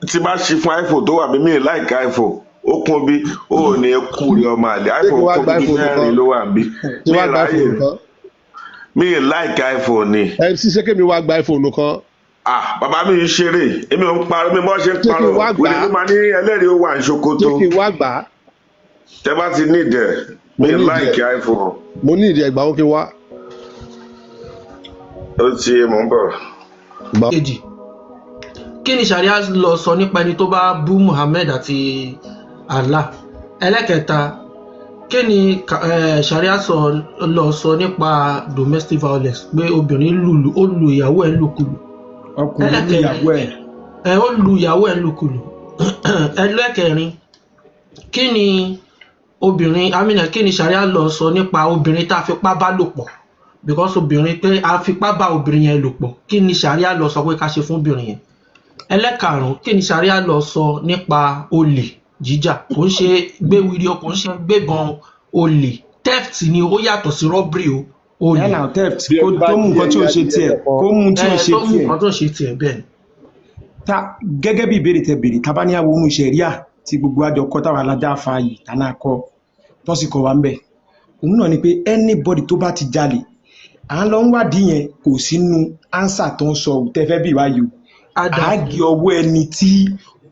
tí bá ṣí fún iPhone tó wà mí, mi láìka iPhone, ó kún bí ó ní kú rẹ, ọmọ àlè. Ṣé kí iPhone wá kún gba bí iPhone mẹ́rin kan? ló wà bí Kí mi wá gba ráyè iPhone kan? mi láìka iPhone ni. MC, ṣé kí mi wá gba iPhone kan? Ah, bàbá mi ń ṣeré, èmi ò ń parọ́, mi bọ́ ṣe ń Ṣé kí parọ́ wá gbà wèrè á? ló máa ní ẹlẹ́rìí ó wà ní Ṣé ṣòkòtò kí wá gbà á? Tẹ bá ti ní ìdẹ Mo mi ní ìdí ẹ̀. láìka iPhone. Mo ní ìdí ẹ̀gbà wọn kí wá. Ó ti mò ń bọ̀. Kejì, kí ni sharia law sọ nípa ẹni tó bá bú Muhammed àti Allah? Ẹlẹ́kẹta, kí ni sharia sọ lọ sọ nípa domestic violence, pé obìnrin lùlù, ó lu ìyàwó ẹ̀ lùkulù? Ọkùnrin lu ìyàwó ẹ̀. Ẹ ó lu ìyàwó ẹ̀ lùkulù. Ẹlẹ́kẹrin, kí ni obìnrin amina, kí ni sharia lọ sọ nípa obìnrin tá a fipá bá lò pọ̀? Because obìnrin pé a fipá bá obìnrin yẹn lò pọ̀, kí ni sharia lọ sọ pé ká ṣe fún obìnrin yẹn? Ẹlẹ́karùn-ún, kí ni sharia lọ sọ nípa olè jíjà? Kò ń ṣe gbéwìrì o, kò ń ṣe gbébọn, olè theft ni, ó yàtọ̀ sí robbery o, olè. Ẹ̀ náà theft, kó tó mú nǹkan tí ò ṣe tiẹ̀, kó mú tí ò ṣe tó mú tiẹ̀. nǹkan tó ṣe tiẹ̀, bẹ́ẹ̀ ni. Ta gẹ́gẹ́ bí ìbéèrè tẹ béèrè, tá bá ní àwọn ohun ṣẹ̀ríà tí gbogbo àjọ kọ́ táwa alájà fa yìí tánà kọ́ tó sì kọ́ wa ń bẹ̀, òun náà ni pé anybody tó bá ti jalè, à ń lọ ń wádìí yẹn, kò sínú ánsà tó ń sọ ò tẹ́ fẹ́ bí wáyé o. À á gé ọwọ́ ẹni tí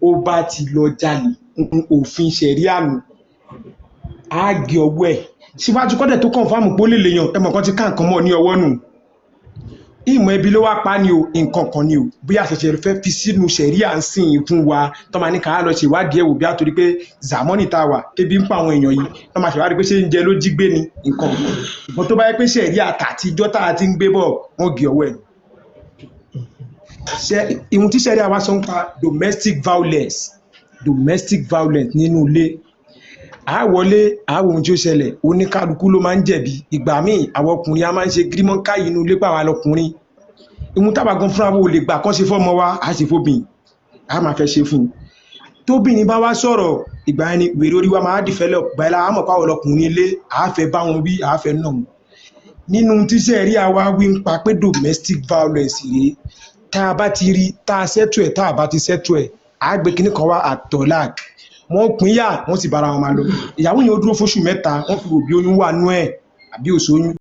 ó bá ti lọ jalè, òfin ṣẹ̀ríà nù, à á gé ọwọ́ ẹ̀ síwájú kọ́dẹ̀ tó kọ̀ǹfàmù pé ó lè lèèyàn. Ẹmọ̀ kan ti ká nǹkan mọ́ ní ọwọ́ nù, ìmọ̀ ẹbí ló wá pa ni o, nǹkan kan ni o, bí àṣẹṣẹ fẹ́ fi sínú ṣẹ̀ríà ń sìn yín fún wa tó máa ní ká lọ ṣèwádìí ẹ̀ wò, bí a torí pé zamani tá a wà ebi ń pa àwọn èèyàn yìí, tó máa ṣèwádìí pé ṣé ń jẹ ló jí gbé ni nǹkan kan. Ṣùgbọ́n tó bá yẹ pé ṣẹ̀ríà tàtijọ́ tá a ti ń gbé bọ̀, wọ́n gé ọwọ́ ẹ̀. Ṣe ìhun tí ṣẹ̀ríà wa sọ ń pa domestic violence, domestic violence nínú ilé, a wọlé, a wo ohun tí ó ṣẹlẹ̀, oníkálukú ló máa ń jẹ̀bi. Ìgbà míì àwọn ọkùnrin a máa ń ṣe gírímọ́ńkáyì inú ilé pàwọn ọkùnrin, ìhun tábà gan fúnra wo lè gbà kán ṣe fọ́mọ wa, a ṣe fóbìn, a máa fẹ́ ṣe fún un. Tóbìnrin bá wá sọ̀rọ̀, ìgbà yẹn ni wèrè orí wa máa develop, ìgbà yẹn la á mọ̀ pé àwọn ọlọkùnrin ilé a fẹ́ bá wọn wí, a fẹ́ nà wọn. Nínú tíṣẹ́ rí àwa wí ń pa pé domestic violence rèé, tá a bá ti rí tá a ṣẹ́tù ẹ̀, tá a bá ti ṣẹ́tù ẹ̀, á gbé kinní kan wá àtọ̀lák, wọ́n pín yà, wọ́n sì bára wọn máa lọ. Ìyàwó yẹn ó dúró fóṣù 3, wọ́n fi rò bí oyún wà nú ẹ̀ àbí òṣòyún.